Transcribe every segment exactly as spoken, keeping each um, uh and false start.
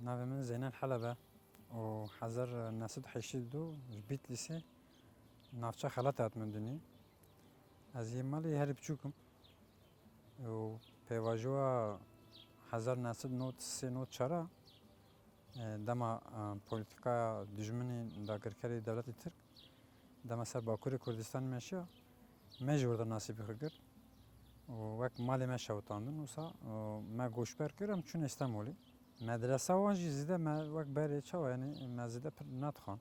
Navê min Zeynel Heleb e û hezar neh sed û heştê û du ji Bîtlîsê navça Xelatê hatime dunî. Ez yê malê herî biçûk im û pêvajoya hezar neh sed û nod sê nod çar a, e, dema, e, polîtîkaya dijminê dagirkerê dewletê Tirk, dema ser Bakurê Kurdistanê meşiya, me jî orada nasîbê xwe girt û wek malê me şewitandin. Wisa, e, me goşber kir, em çûn Îstanbulê. Medresa wan jî zêde me wek berê çawa, yanî me zêde pir nedixwand.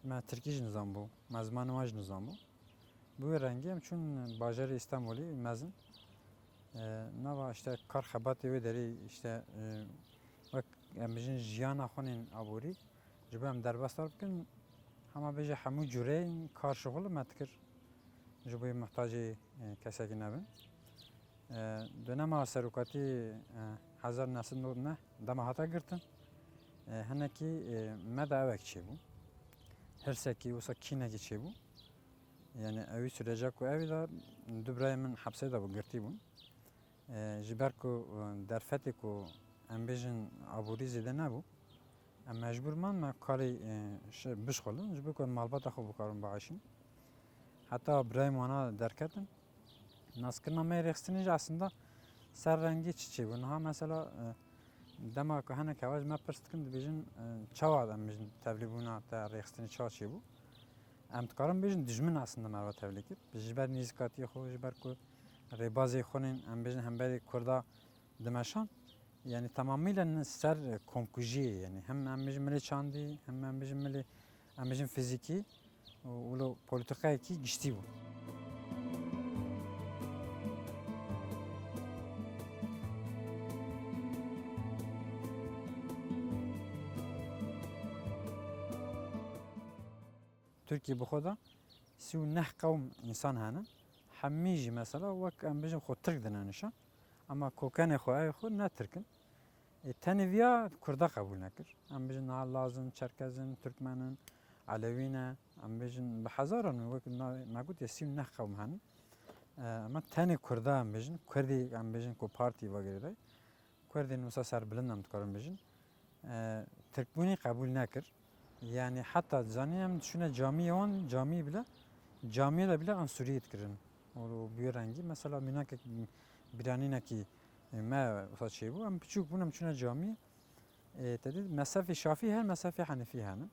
Me tirkî jî nizanbû, me zimanê wan jî nizanbû. Bi wê rengî em çûn bajarê Îstanbulê mezin. E, nava işte kar xebatê wê derê işte, e, wek em bijin jiyana xwe nên aborî, ji bo em derbas dar bikin, hema bêje hemû cûreyên kar şixul me dikir. Ji bo muhtacê, e, kesekî nebin. E, dönema serokatî, e, hezar neh sed nod neh dema hate girtin, e, hinekî, e, me de ewek çêbû. Hirsekî, wisa kînekî çêbû. Yani ewî süreca ku ewî de du birayê min hepsê de bû, girtî bûn. E, ji ber ku, e, derfetê ku em bêjin aborî zêde nebû, em mecbûr man me karê, e, şi-, bişxulin, ji bo ku malbata xwe bikarin biaşîn. Heta birayên wana derketin. Naskirina me yê rêxistinê jî aslında ser rengê çi çêbû. Niha mesela, e, dema ku hinek hewa ji me pirs dikin, dibêjin, e, çawa em bijin tevlîbûna te rêxistinê çawa çêbû? Em dikarin bêjin dijmin aslında me re tevlî kir. Ji ber nêzîkatiyê xwe, ji ber ku rêbazê xwe nên em bêjin hemberî Kurda dimeşan. Yani tamamıyla ne-, ser komkujiyê, yani hem em bijin milê çandî, hem em bijin milê, em bijin fizîkî û wilo polîtîkayekî giştî bû. Tirkiye bi xwe de sî û neh qewm însan hene. Hemî jî mesela wek em bijin xwe Tirk dine nişan. Ama kokenê xwe, ew xwe ne Tirk in. Ê, tenê viya Kurda qebûl nekir. Em bijin niha Laz in, Çerkez in, Tirkmen in, Elewî ne. Em bijin bi hezaran in, wek na-, me got ya sî û neh qewm hene. E, ama tenê Kurda em bijin, Kurdî em bijin ku partî vagirê de. Kurdên wisa serbilind em dikarin bijin. E, Tirkbûnê qebûl nekir. Yani heta zanî em diçûne camiyê wan, camiyê bile, camiyê de bile an Sûriyê dikirin. Û bi wê rengî, mesela mînakek bîranînekî, e, me wisa çêbû, em piçûk bûn, em çûne camiyê. E, te dît mezhefê Şafî her mezhefê Henefî hene.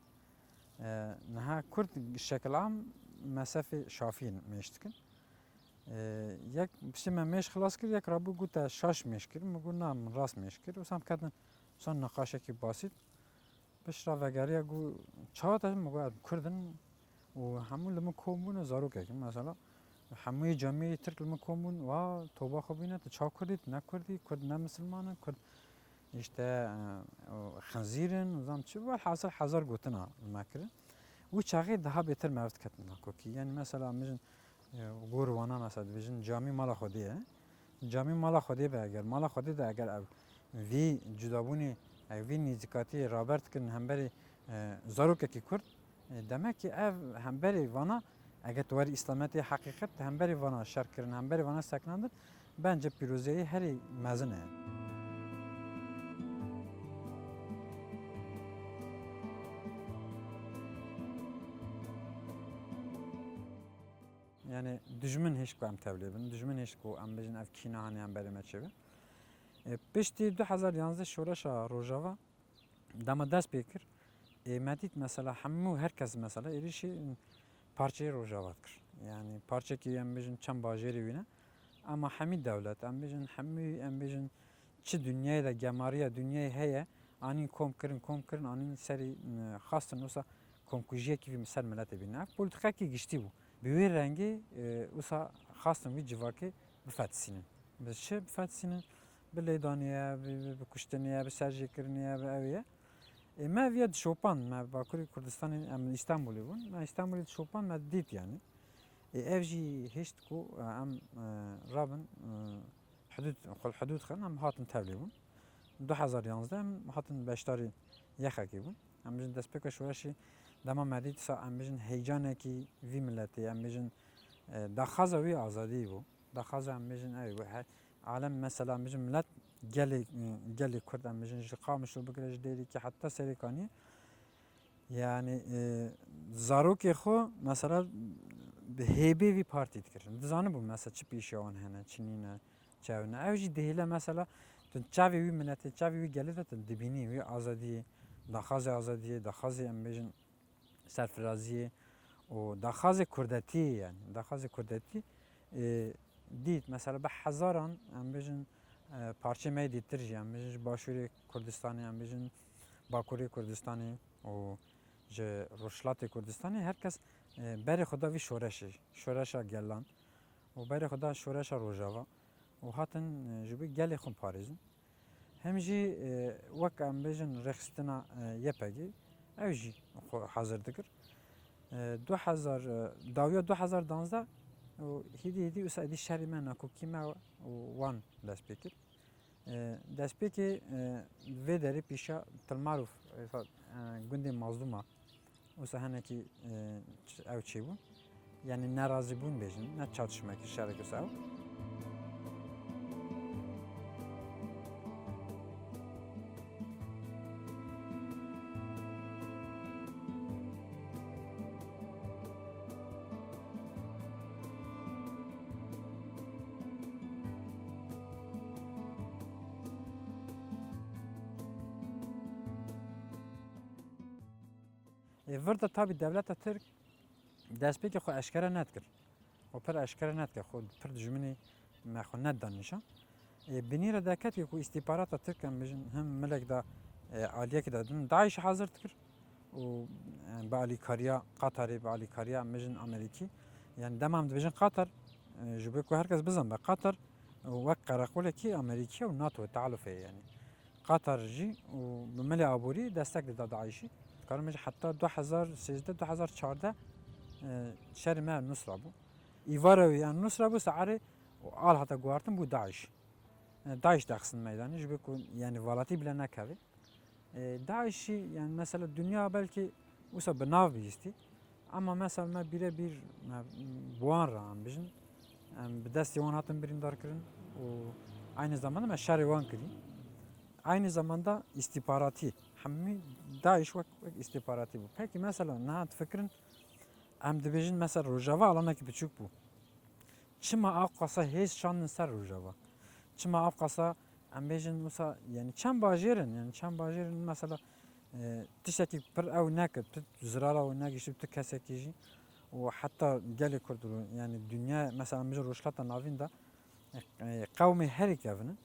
E, niha Kurd şekil am mezhefê Şafî mêş dikin. E, yek piştî me mêş xilas kir, yek rabû got te şaş mêş kir. Min got na, min rast mêş kir. Wisa em ketin wisa niqaşekî basît. Pişt re vegeriya got çawa te? Min got em Kurd in û hemû li min kom bûne, zarokek in mesela. Hemûyê camiyê Tirk li min kom bûn, wa toba xwe bîne, tu çawa Kurd î, tu ne Kurd î, Kurd ne misilman in, Kurd işte, e, xinzîr in, nizam çi, welhasil hezar gotina li me kirin. Wî çaxê daha bêtir me ev diketin nakokî. Yani mesela em bijin, e, gor wana mesela dibêjin camî mala Xwedê ye. Camî mala Xwedê be eger, mala Xwedê de eger ev vî cudabûnê, ev vî nêzîkatiyê raber dikirin hemberî, e, zarokekî Kurd, e, demek ki ev hemberî vana, eger tu werî îslametê heqîqet, hemberî vana şer kirin, hemberî vana sekinandin, bence pîrozeyê herî mezin e. Yani dijmin hişt ku em tevlê bin, dijmin hişt ku em bijin ev kîna hanê em berê me çêbe. E, piştî du hezar yanzdeh şoreşa Rojava, dema dest pê kir, e, me dît mesela hemû her kes mesela êrîşî parçeyê Rojava dikir. Yani parçekî em bijin çend bajêrî wî ne. Ama hemî dewlet, em bijin hemî, em bijin çi dinyayê de gemariya dinyayê heye, anîn kom kirin, kom kirin, anîn serî, e, xastin wisa komkujiyekî vî ser miletê bîne. Ev polîtîkekî giştî bû. Bi wê rengê, e, wisa xastin vî civakê bifetisînin. Bi çi bifetisînin? Bi lêdanê ye, bi, bi, bi kuştinê ye, bi serjêkirinê ye, bi ew ye. Ê, me viya dişopan, me Bakurê Kurdistanê, em li Îstanbulê bûn. Me Îstanbulê dişopan, me dît yani. Ê, ev jî hişt ku, e, em, e, rabin, e, hudud, xul hudud xin, em hatin tevlê bûn. Du hezar yanzdeh em hatin beşdarî yexekê bûn. Em bijin destpêka şoreşê dema me dît, sa em bijin heyecanekî vî miletê, em bijin, e, daxwaza wî azadî bû. Daxwaza em bijin ew bû. Her alem mesela em bijin milet Gelê, gelê Kurd, em bêjin, ji Qamişlo bigire ji Dêrikê heta Serêkaniyê, yani, e, zarokê xwe mesela bi hêbê vî partî dikirin. Dizanibû mesela çi pêşiya wan hene, çi nîne, çi ew ne. Ew jî dihêle mesela tu çavê wî miletê, çavê wî gelê de tu dibînî wî azadiyê, daxwazê azadiyê, daxwazê, em bêjin, serfiraziyê û daxwazê kurdetiyê, yani daxwazê kurdetî, e, dît. Mesela bi hezaran, em bêjin, e, parçeyê me yê dîtir jî, em bêjin ji Başûrê Kurdistanê, em bêjin Bakurê Kurdistanê û ji Rojhilatê Kurdistanê, her kes, e, berê xwe da vî şoreşê, şoreşa gelan û berê xwe da şoreşa Rojava û hatin, e, ji bo gelê xwe parêzin. Hem jî, e, wek em bêjin rêxistina, e, Y P G, ew jî xwe hazir dikir. E, du hezar, e, dawiya du hezar danzdeh û hîdî hîdî wisa êdî şerê me, nakokî me û wan dest pê kir. E, destpêkê, e, vê derê pîşa Tilmarûf, e, gundê Mazlûma, wisa hinekî, e, ç-, ew çêbûn. Yani nerazîbûn bêjin, ne çatışmekî şerek wisa ew. Ê, vir de tabî dewleta Tirk destpêkê xwe eşkere nedikir. Xwe pir eşkere nedikir. Xwe pir dijminê me xwe nedida nîşan. Ê, binî re deket ku îstîparata Tirk, em bêjin, him milek de, e, aliyekî de din DAIŞ hazir dikir û, e, bi alîkariya Qatarê, bi alîkariya, em bêjin, Amerîkî. Yani dema em dibêjin Qatar, e, ji bo ku her kes bizanibe, Qatar, e, wek qereqolekî Amerîkî û NATO tealufê ye yani. Qatar jî û bi milê aborî destek dida DAIŞî. Dikarim bêjim heta du hezar sêzdeh, du hezar çardeh, e, şerê me Nusra bû. Îvara wî ya Nusra bû, searê û al hate guhartin bû DAIŞ. E, DAIŞ dexistin meydanê, ji bo ku, yani, welatî bile nekeve. E, DAIŞî, yani, mesela dinya belkî wisa bi nav bihîstî. Ama mesela me bîre bîr, me, bi wan re em bijin. Em bi destê wan hatin birîndar kirin û aynı zamanda me şerê wan kirî. Aynı zamanda îstîparatî. Hemî DAIŞ wek, wek îstîparatî bû. Peki mesela niha difikirin, em dibêjin mesela Rojava alanekî biçûk bû. Çima ew qasa hêz şandin ser Rojava? Çima ew qasa, em bêjin, wisa, yani çend bajêr in, yani çend bajêr in mesela, e, tiştekî pir ew nekir, tu zirara ew negihişt, tu kesekî jî û heta gelê Kurd û, yani dinya, mesela em bêjin Rojhilata Navîn de, e, qewmê herî kevin in.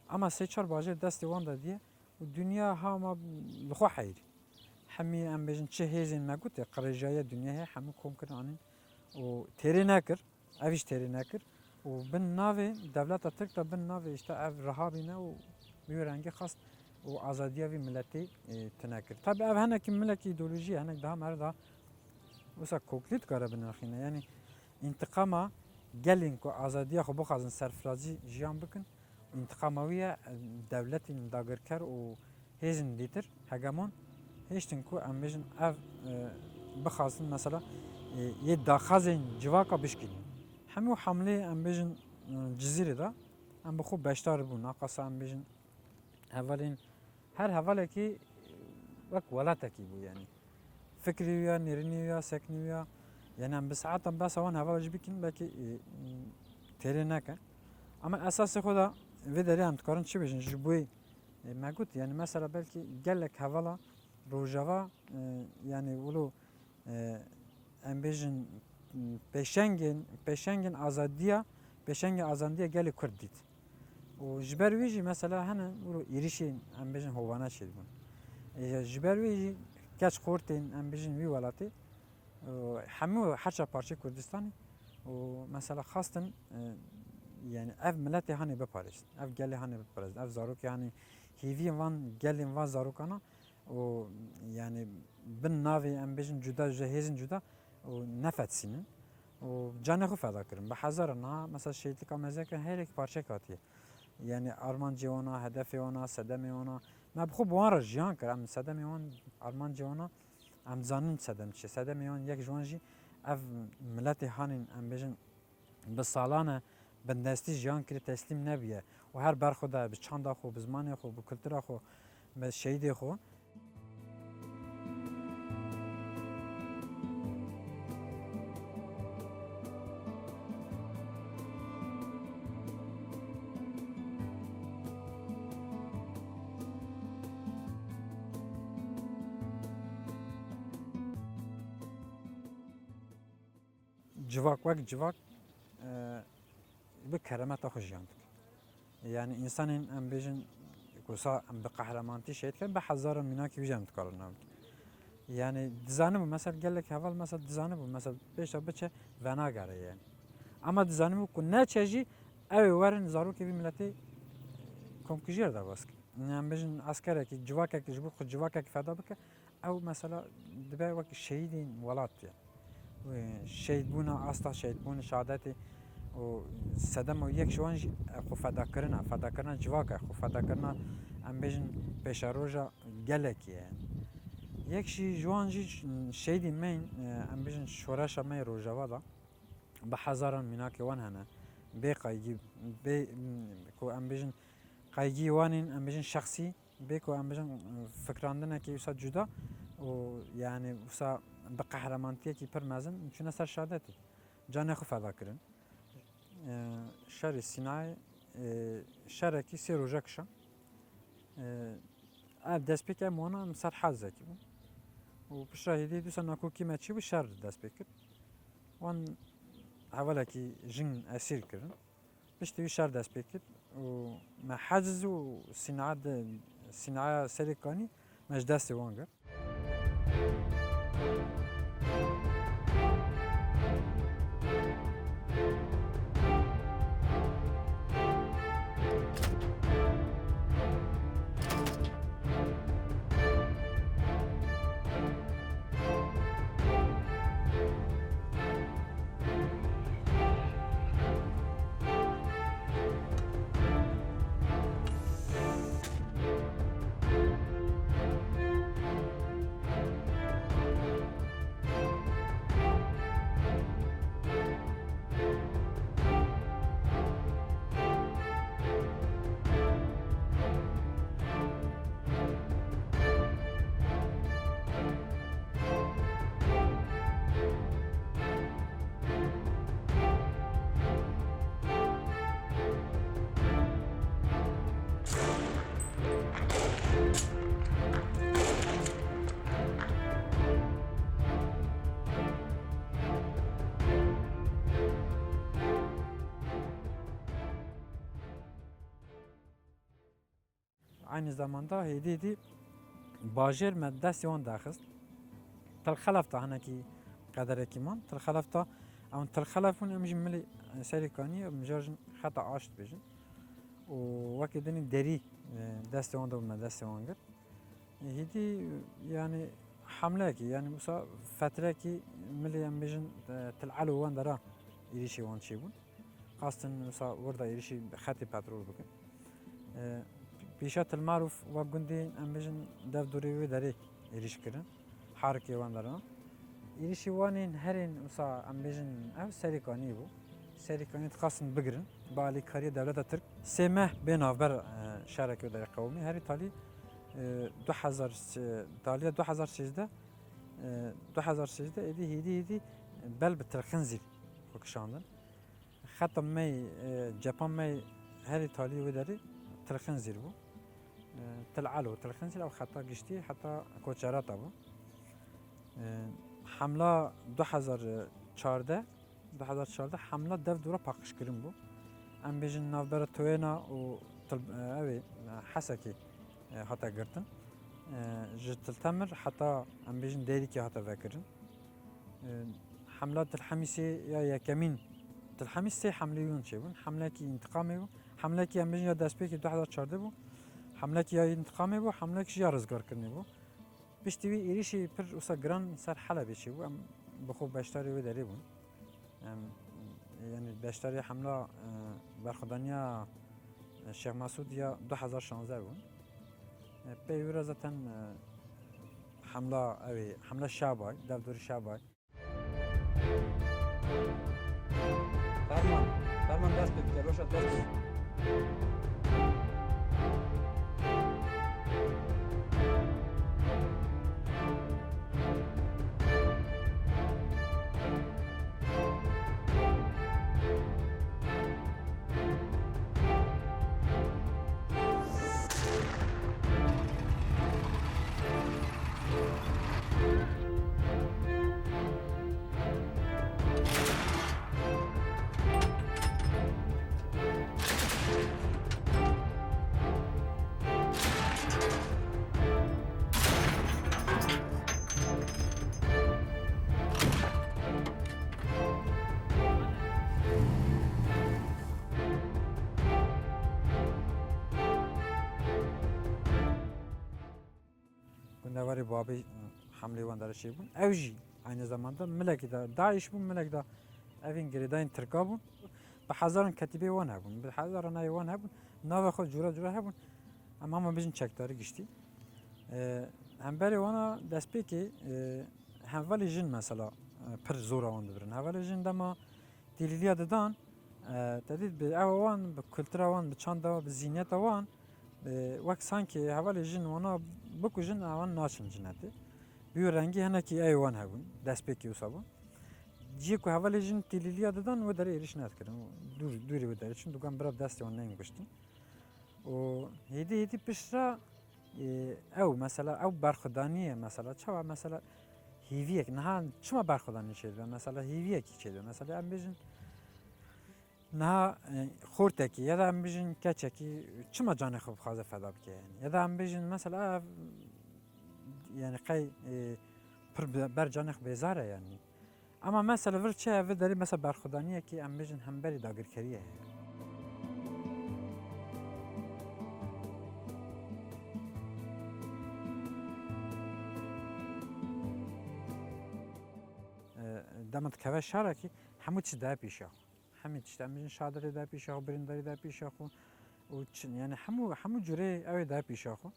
Ama sê çar bajêr destê wan de diye û dinya hema li xwe heyirî. Hemî, em bêjin, çi hêzên me gotê, qirêjaye dinya heye, hemû kom kirin anîn û têrê nekir. Ev jî têrê nekir û bin navê dewleta Tirk de, bin navê işte ev rihabîne û wî rengî xwest û azadiya vî miletî, e, tune kir. Tabi ev hinekî milekî îdeolojî ye, hinek daha meriv daha wisa koklî dikare binirxîne. Yani întiqama gelên ku azadiya xwe bixwazin serfirazî jiyan bikin, întiqama wî ye, e, dewletên dagirker û hêzên dîtir, hegemon, hêştin ku em bêjin ev, e, bixwazin mesela, e, yê daxwazên civaka bişkînin. Hemû hemlê, em bêjin, e, Cizîrê de em bi xwe beşdar bûn. Aqasa em bêjin hevalên, her hevalekî, e, wek welatekî bû yani. Fikrî wî ya, nêrînî wî ya, seknî wî ya. Yani em bi saetan behsa wan hevala jî bikin, belkî, e, têrê neke. Ama esasê xwe de vê derê em dikarin çi bêjin? Ji bo, e, me got, yani mesela belkî gelek hevala Rojava, e, yani wilo, e, em bêjin, pêşengên, pêşengên azadiya, pêşengên azadiya gelê Kurd dît. Û ji ber wî jî mesela hene wilo êrişên, em bêjin, hovane çêdibûn. E, ji ber wî jî keç xortên, em bêjin, wî welatê, e, hemû her çar parçeyê Kurdistanê û mesela xwestin, e, yani ev miletê hanê biparêzin, ev gelê hanê biparêzin, ev zarokê hanê hêviyên van gelên van zarokana û, yani, bin navê, em bêjin, cuda, ji hêzên cuda û nefetisînin û canê xwe feda kirin. Bi hezaran niha mesela şehîdlika mezin kirin, her yek parçek hatiye. Yani armancê wan a, hedefê wan a, sedemê wan a. Me bi xwe bi wan re jiyan kir. Em sedemê wan, armancê wan a, em zanin sedem çi ye. Sedemê wan, yek ji wan jî ev miletê hanên, em bêjin, bi salan e bindestî jiyan kiriye, teslîm nebûye Û her ber xwe de bi çanda xwe, bi zimanê xwe, bi kultura xwe, bi şehîdê xwe. Civak wek civak, e, bi keremeta xwe jiyan dike. Yani, însanên, em bêjin, ku sa em bi qehremanî şehîd kirin, bi hezaran mînakî wî jî em dikarin nav bikin. Yani, dizanibû, mesela, gelek heval, mesela, dizanibû, mesela, pêşa biçe, venagere, yani. Ama dizanibû ku neçe jî, ew ê werin zarokê vî miletê komkujiyê re derbas kirin. Em bêjin, eskerekî, civakekî ji bo xwe civakekî feda bike, ew mesela dibe wek şehîdên welat ye. Wê şehîdbûna, asta şehîdbûnê, şehadetê û sedema yek ji wan jî xwe fedakirina, fedakirina civaka, xwe fedakirina, em bêjin, pêşeroja gelekî ye. Yek jî ji wan jî şehîdên me yên, em bêjin, şoreşa me yê Rojava de bi hezaran mînakê wan hene. Bê qaygî, bê, ku em bêjin, qaygî wan ên, em bêjin, şexsî, bê ku em bêjin, fikrandinekî wisa cuda û, yani, wisa bi qehremaniyekî pir mezin çûne ser şehadetê. Canê xwe feda kirin. E, şerê Sînayê, e, şerekî sê roja kişa. E, ev destpêk em wana em ser hezekî bû. Û piştre hêdî dîsa nakokî me çêbû, şer dest pê kir. Wan hevalekî jin esîr kirin. Piştî wî şer dest pê kir û me Heciz û Sînaya de, Sînaya Serê Kanî me ji destê wan girt. Eynî zamanda hêdî hêdî bajêr me destê wan daxist. Til Xelef de hinekî qederekî man. Til Xelef de, em Til Xelef bûn, em jî milê Serê Kaniyê, em jar jin xeta aş dibêjin. Û wekî dinê derî, e, destê wan de bû, me destê wan girt. Hêdî, yani, hemleyekî, yani, wisa fetrekî milê, em bêjin, e, Til Elo wan dera êrîşê wan çêbûn. Xwestin wisa wir de êrîşî xetê petrol bikin. E, pêşa Til Marûf wek gundê, em bêjin, dev dorê wê derê êrîş kirin. Harikê wan deran. Êrîşî wan ên herên wisa, em bêjin, ev Serê Kaniyê bû. Serê Kaniyê dixwestin bigirin. Bi alîkariya dewleta Tirk sê meh bê navber, e, şerekê wê derê qewimî. Herî talî, e, du hezar se-, taliya du hezar sêzdeh, e, du hezar sêzdeh êdî hêdî hêdî bel bi Til Xinzîr xwe kişandin. Xeta me yê, e, cepha me yê herî talî wê derê Til Xinzîr bû. E, Til Elo, Til Xinzîr ew xeta giştî heta Koçerata bû. E, hemla du hezar çardeh, du hezar çardeh hemla dev dora paqijkirin bû. Em bêjin navbera Toyêna û Til-, e, ew ê, e, Hesekê, e, hate girtin. E, ji Til Temir heta, em bêjin, Dêrikê hate vekirin. E, hemla Til Hemîsê ya yekemîn, Til Hemîs sê hemleyê wan çêbûn. Hemlekî întiqamê bû, hemlekî, em bêjin, ya destpêkê du hezar çardeh bû. Hemlekî ya întiqamê bû, hemlekî jî ya rizgarkirinê bû. Piştî wî êrîşî pir wisa giran ser Helebê çêbû. Em bi xwe beşdarî wê derê bûn. Em, yani beşdarî hemla, e, berxwedaniya, e, Şêx Mesûd ya du hezar şazdeh bûn. E, pey wî re zaten, e, hemla, ew ê, hemla Şabay, devdorî Şabay. Ferman, Ferman dest pê bike, Roşa dest pê. Nevarê babê, e, hemlê wan derê çêbûn. Ew jî aynı zamanda milekî de DAIŞ bûn, milek de evîn girêdayên Tirka bûn. Bi hezaran ketîbê wan hebûn, bi hezaran navê wan hebûn. Navê xwe cûra cûra hebûn. Em hema bêjin çekdarî giştî. E, hemberê wana destpêkê, e, hevalê jin mesela, e, pir zora wan dibirin. Hevalê jin dema têlîliya didan, e, te dît bi ewa wan, bi kultura wan, bi çanda wan, bi zîniyeta wan, e, wek sankê hevalê jin wana bikujin, ewan naçin cinetê. Bi wî rengî hinekî ew wan hebûn, destpêkê wisa bûn. Cihê ku hevalê jin têlîliya didan, wê derê êrîş nedikirin. Dûr, dûrî wê derê çûn, digotin bira bi destê wan neyên kuştin. Û hêdî hêdî piştre, e, ew mesela, ew berxwedanî ye mesela. Çawa mesela hêviyek, niha çima berxwedanî çêdibe? Mesela hêviyekî çêdibe. Mesela em bêjin niha, e, xortekî ya da em bêjin keçekî çima canê xwe bixwaze feda bike yani? Ya da em bêjin mesela ev, yani qey, e, pir be-, ber canê xwe bêzar e yani. Ama mesela vir çi ye, vê derê mesela berxwedaniyekî em bêjin hemberî dagirkeriyê heye. E, dema dikeve şarekî hemû tişt daye pêşiya xwe. Hemî tişt em bêjin şadirê daye pêşiya xwe, birîndarî daye pêşiya xwe û çi, yani hemû, hemû curê ew ê daye pêşiya xwe.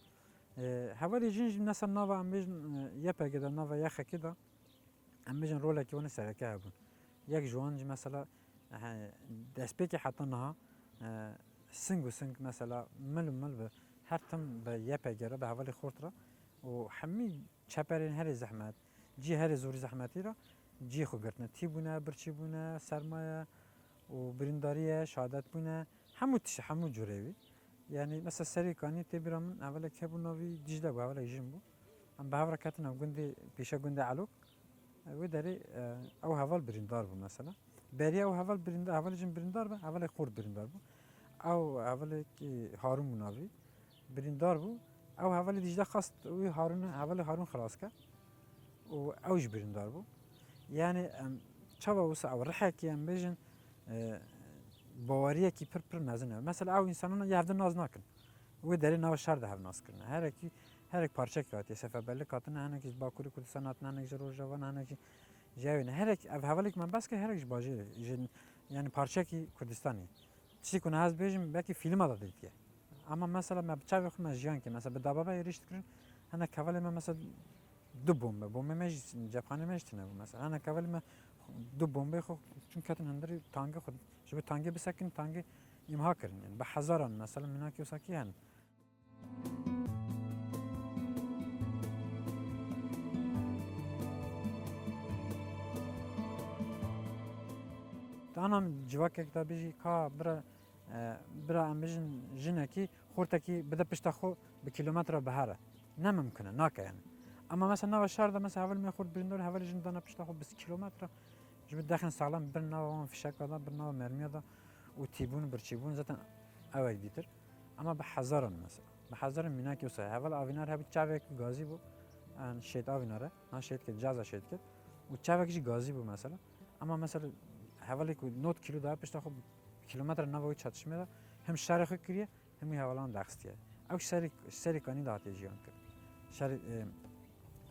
E, hevalê jin jî mesela nava em bêjin, e, YPG de, nava YXG de, em bêjin rolekî wan ê sereke hebûn. Yek ji wan jî mesela, e, destpêkê heta niha, e, sing û sing mesela mil û mil bi her tim bi YPG re, bi hevalê xort re û hemî çeperên herê zehmet, cî herê zorî zehmetî re cî xwe girtine. Tî bûne, birçî bûne, sermaye û birîndarî ye, şehadet bûne, hemû tişt, hemû curê wî. Yani mesela Serê Kanî tê bîra min, hevalek hebû navî Dîcle bû, hevalek jin bû. Em bi hev re ketine gundê, pêşe gundê Elok. Wê derê, e, ew heval birîndar bû mesela. Beriya ew heval birîndar, hevalê jin birîndar be, hevalê xort birîndar bû. Ew hevalekî Harûn bû navî. Birîndar bû. Ew hevalê Dîcle xwest wî Harûn, hevalê Harûn xilas ke. Û ew jî birîndar bû. Yani, em, çawa wisa ew rihekî em bêjin, e, baweriyekî pir pir mezin e. Mesela ew însanan ya hevdin nas nakin. Wê derê nava şer de hev nas kirine. Herekî, herek parçekî hatiye. Seferberlik hatine, hinek ji Bakurê Kurdistan hatine, hinek ji Rojava ne, hinek jî ji ewê ne. Herek ev hevalek me behs kir, herek ji bajêrê, ji, yani parçekî Kurdistanê. Tiştê ku niha ez bêjim, belkî fîlma de dîtiye. Ama mesela me bi çavê xwe me jiyan kir. Mesela bi dababa êrîş dikirin, hinek hevalê me mesela du bombe, bombê me jî cepxanê me jî tune bû mesela. Hinek hevalê me du bombê xwe çûn ketin hundirê tangê xwe. Ji bo tangê bisekin, tangê îmha kirin. Yani bi hezaran mesela mînakê wisa kî hene. Dana civakek de bijî ka bira, e, bira em bijin jinekî xortekî bide pişta xwe bi kîlometre bihere. Ne mimkun e, nake yani. Ama mesela nava şar de mesela hevalê me xort birîndar, hevalê jin dana pişta xwe bi kîlometre. Ji bo dexin saxlem bin nava wan fişeka da, bin nava mermiya da û tîbûn, birçîbûn zaten ewek dîtir. Ama bi hezaran mesela. Bi hezaran mînakê wisa. Heval avînar hebû çavek gazî bû. An şêt avînare. Na şêt kir, caza şêt kir. Û çavek jî gazî bû mesela. Ama mesela hevalê ku not kîlo daha pişta xwe kilometre nava wî çatışmê de hem şerê xwe kiriye, hem wî hevalan daxistiye. Ew serî, serî kanî de hatiye jiyan kir. Şerî, e,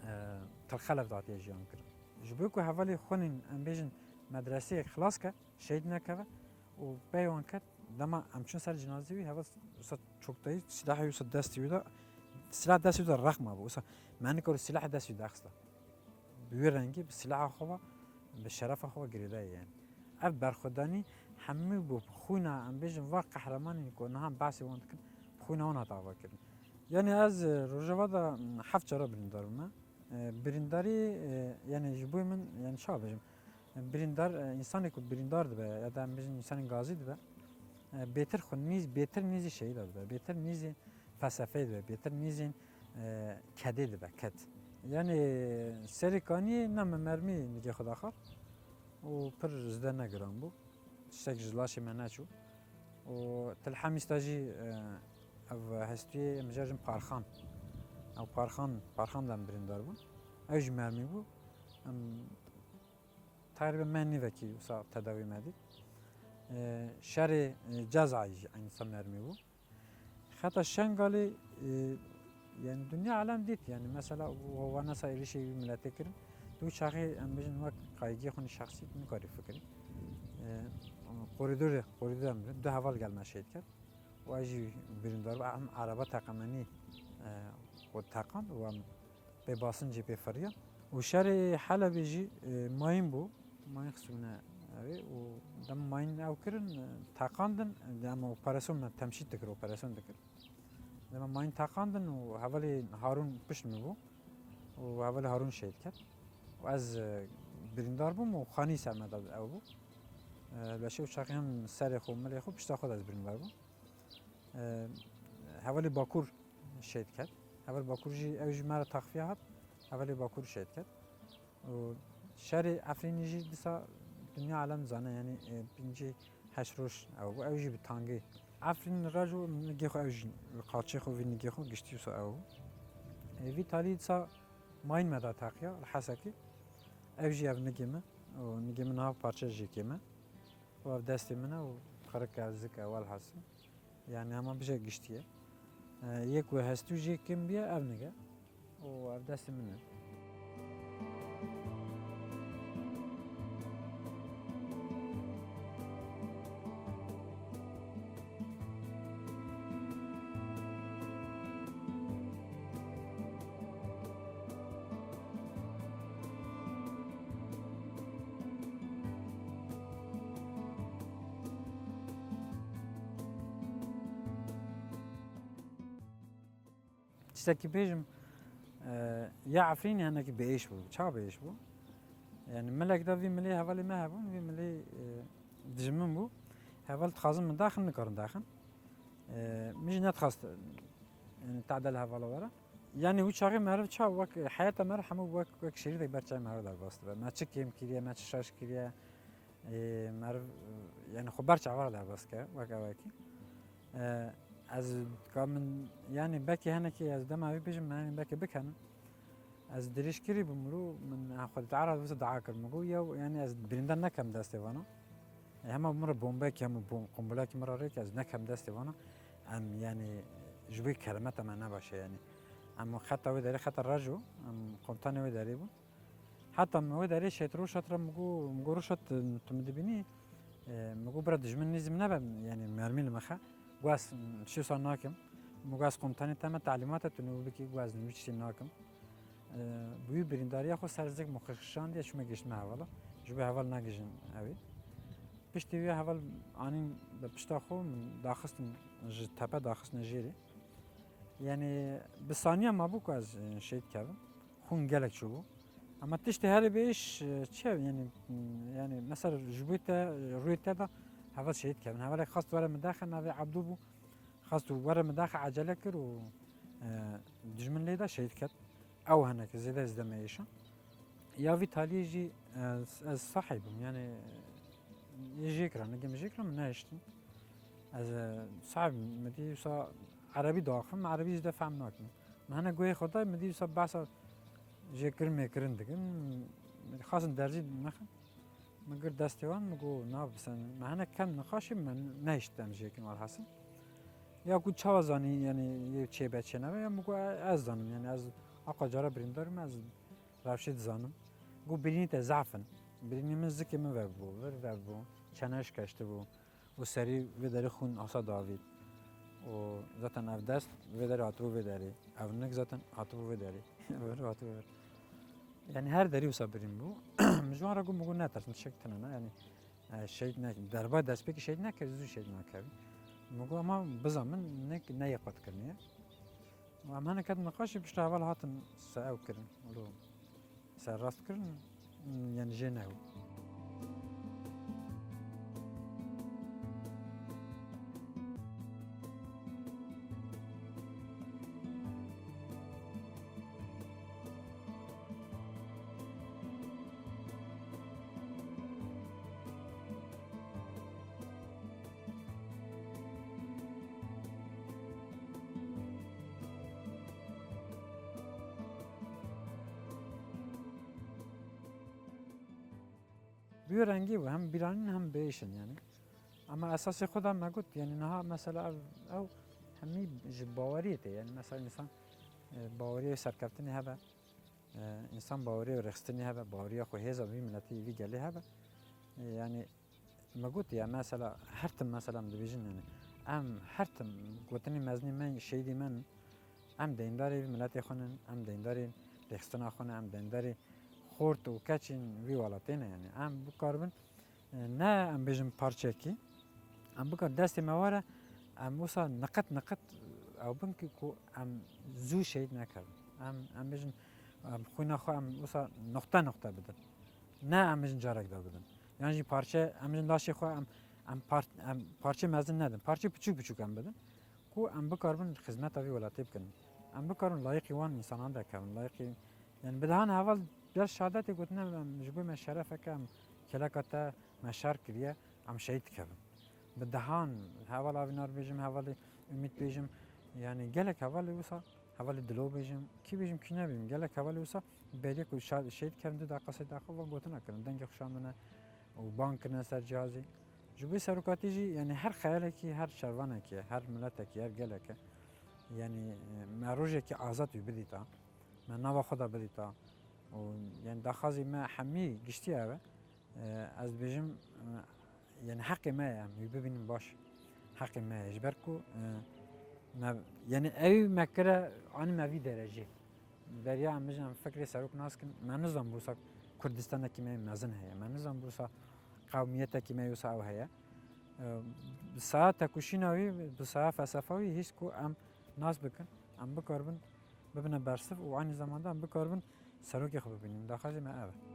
e, Tilxelef de hatiye jiyan kir. Ji bo ku hevalê xwinên, em bêjin, medreseyek xilas ke, şehîd nekeve û pey wan ket, dema em çûn ser cinazê wî, heval wisa çoktayî, silahê wisa destê wî de, silah destê wî de rex mabû. Wisa me nikar silah destê wî daxista. Bi wî rengî, bi silaha xwe ve, bi şerefa xwe ve girêdayî yani. Ev berxwedanî hemû bi xwîna, em bêjin, va qehremanên ku niha behsê wan dikin, bi xwîna wan hat avakirin. Yani ez, e, Rojava de, m, heft cara birîndar bûme. E, birîndarî, e, yani ji bo min, yani çawa bêjim, e, birîndar, e, însanê ku birîndar dibe ya da em bêjin însanên gazî dibe, e, bêtir xwe nîz, bêtir nîzî şehîda dibe, bêtir nîzî felsefeyê dibe, bêtir nîzî, e, kedê dibe, ked. Yani Serê Kaniyê ne me mermî nigê xwe daxar û pir zide ne giran bû. Tiştek ji laşê me neçû. Û Tilhemîsta jî, e, ev hestiyê em jê jin Parxan. Ew Parxan, Parxan de em birîndar bûn. Ew jî mermî bû. Em teqrîben meh nîvekî wisa tedawî me dît. E, şerê, e, Cezayê jî eynî sa mermî bû. Xeta Şengalê, e, Yani dinya alem dît, yani mesela wana sa êrişê wî miletê kirin. Tu çaxê em bijin wek kaygiyê xwe şexsî tu nikarî fikirî. E, koridorê, koridorê em du heval gel me şehîd kir. Û ez jî birîndar bû, em araba teqemenî, e, xwe teqand û em pê basincê pê firiyan. Û şerê Helebê jî, e, mayîn bû. Mayîn xistibûne ew ê û dem mayîn ew kirin, e, teqandin, dem operasyon me temşît dikir, operasyon dikir. Dema mayîn teqandin û hevalê Harûn pişt min bû û hevalê Harûn şehîd ket. Û ez, e, birîndar bûm û xanî ser me de ew bû. E, leşê û çaxê hem serê xwe, milê xwe, pişta xwe de ez birîndar bûm. E, hevalê Bakur şehîd ket. Heval Bakur jî, ew jî me re taxfiye hat. Hevalê Bakur şehîd ket. Û şerê Efrînê jî dîsa dinya alem zane, yanî, e, pêncî heşt roj ew bû, ew jî bi tangê. Efrîn reco nigê xwe ew jî, qalçê xwe vî nigê xwe giştî wisa ew bû. E, vî talî dîsa mayîn me da teqiya li Hesekê. Ew jî ev nigê min û nigê min niha parçe jêkê me. Û ev destê min e û qirik e, zik e, welhasil. Yani hema bije giştî ye. E, yek ku hestû jê kêm bûye, ev nige. Û ev destê min e. Tiştekî bêjim, e, ya Efrînê hinekî biêş bû. Ça biêş bû? Yani milek de vî milê hevalê me hebûn, vî milê, e, dijmin bû. Heval dixwazin min daxin, nikarin daxin. E, min jî nedixwast, yani, tadel hevala were. Yani wî çaxê meriv ça wek heyeta meriv hemû wek, wek şerîdek ber çavê meriv derbas dibe. Me çi kêm kiriye, me çi şaş kiriye. Ê, meriv, yani xwe ber çavan derbas ke, wek ewekî. Ê, ez ka min, yani belkî hinekî ez dema wî bêjim, min hinekî belkî bikenim. Ez dirêjkirî bûm û min, ha, xwe dît, ara wisa dua kir, min got, yew, yani ez birîndar nekem destê vana. Ê, hema min re bombekî, hema bom-, qumbilekî min re rêk, ez nekem destê vana. Em, yani, ji wê keremeta me nebaş e, yani. Em xeta wê derê, xeta reco, em komutanê wê derê bûn. Heta min wê derê şêt, Rûşat re min got, min got, Rûşat, tu min dibînî? E, min got, bira, dijmin nêzî min nebe, yani mermî li min xe. Got, ez şêsa nakim. Min got, ez komutanê te me, telîmat e, tu nû bikî, got, ez nû tiştê nakim. E, bi wî birîndariya xwe ser zik min xwe şandiye, çûme gihiştime hevala. Ji bo heval negihîjin ew ê. Piştî wî heval anîn bi pişta xwe, min daxistin, ji tepe daxistine jêrê. Yani bi saniya mabû ku ez, e, şehîd kevim. Xûn gelek çûbû. Ama tiştê herî bêş, e, çi ye? Yani, yani mesela ji bo te, rûyê te de heval şehîd kevin. Hevalek xwest were min daxe, navê Ebdû bû. Xwest were min daxe, ecele kir û, e, dijmin lê de şehîd ket. Ew hinekî zêde zêde me êşa. Ya vî taliyê jî, e, ez sahîb im, yani, yê jê kira, nigê min jê kira, min nehiştin. Ez, e, sahîb im, min dî wisa erebî diaxivim, erebî zêde fehm nakim. Min hene guhê xwe dayî, min dî wisa behsa jêkirin mêkirin dikin. Xwestin derzî nexin. Min girt destê wan, min got, na, bi sen, min hene kem nixaşî, min nehişt em jêkin, welhasil. Ya ku çawa zanî, yani, yê çê be çê nebe, ya min got, e, ez zanim, yani, ez aqa cara birîndar im, ez rewşê dizanim. Got, birînî te zaf in. Birînî min zikê min vebû, vir vebû, çene şikeştibû. Û serî vê derê xûn asa davît. Û zaten ev dest vê derê hatibû vê derê. Ev nik zaten hatibû vê derê. Vir hatibû vir. Yani her derî wisa birîn bû. Min ji wan re got, min got, netirsin, tiştek tune ne. Yani, e, şehîd ne, derba destpêkî şehîd nekir, zû şehîd nakevî. Min got, ama bizanin, nik ne yê qet kiriniye. Û em hinek ketin niqaşê, pişta heval hatin se ew kirin. Wilo. Serrast kirin, yani jê newî. Bi wî rengî bû, hem bîranîn hem biêş in, yani. Ama esasê xwe de me got, yani niha mesela ev, ew hemî ji baweriyê tê, yani mesela însan, E, baweriya serkeftinê hebe, e, însan baweriya rêxistinê hebe, baweriya xwe hêza vî miletî, vî gelê hebe. E, yanî me gotiye, mesela, her tim, mesela, em dibêjin, yanî, em her tim gotinê mezinê me, şehîdê me ne, em deyndarê vî miletê xwe ne, em deyndarê rêxistina xwe ne, em deyndarê xort û keçên vî welatê ne, yanî, em bikaribin, e, ne em bêjin parçekî, em bikar destê me were, em wisa niqit niqit ew bin ki ku em zû şehîd nekevin. Em, em bêjin, em xwîna xwe em wisa noqte noqte bidin. Ne em bêjin carek de bidin. Yan jî parçe, em bêjin laşê xwe em, em par-, em parçe mezin nedin. Parçe piçûk piçûk em bidin. Ku em bikaribin xizmeta vî welatê bikin. Em bikaribin layiqî wan însanan de kevin. Layiqî, yani bi dehan heval gel şehadetê gotine, em ji bo me şerefeke, em kêleka te me şer kiriye, em şehîd dikevin. Bi dehan heval Avînar bêjim, hevalê Umît bêjim, yani gelek hevalê wisa, hevalê Dilo bêjim, kî bêjim, kî nebêjim, gelek hevalê wisa beriye ku şa-, şehîd kevin du deqa, sê deqa van gotina kirin, dengê xwe şandine û bang kirine ser cihazê. Ji bo serokatî jî, yani her xeyalekî, her şervanekî, her miletekî, her geleke, yani, e, me rojekî azad wî bidîta, me nava xwe de bidîta. Û, yani daxwazê me hemî giştî ev e. E, ez dibêjim, e, yani heqê me ye, em wî bibînin baş. Heqê me ye. Ji ber ku, e, me, yani ew me kire, anî me vî derecê. Beriya em bijin, em fikrê serok nas kin, me nizan wisa Kurdistanekî me mezin heye, me nizan wisa qewmiyetekî me wisa ew heye. E, bi saya tekoşîna wî, bi saya felsefa wî hîst ku em nas bikin, em bikaribin bibine bersiv û aynî zamanda em bikaribin serokê xwe bibînin. Daxwazê me ev e.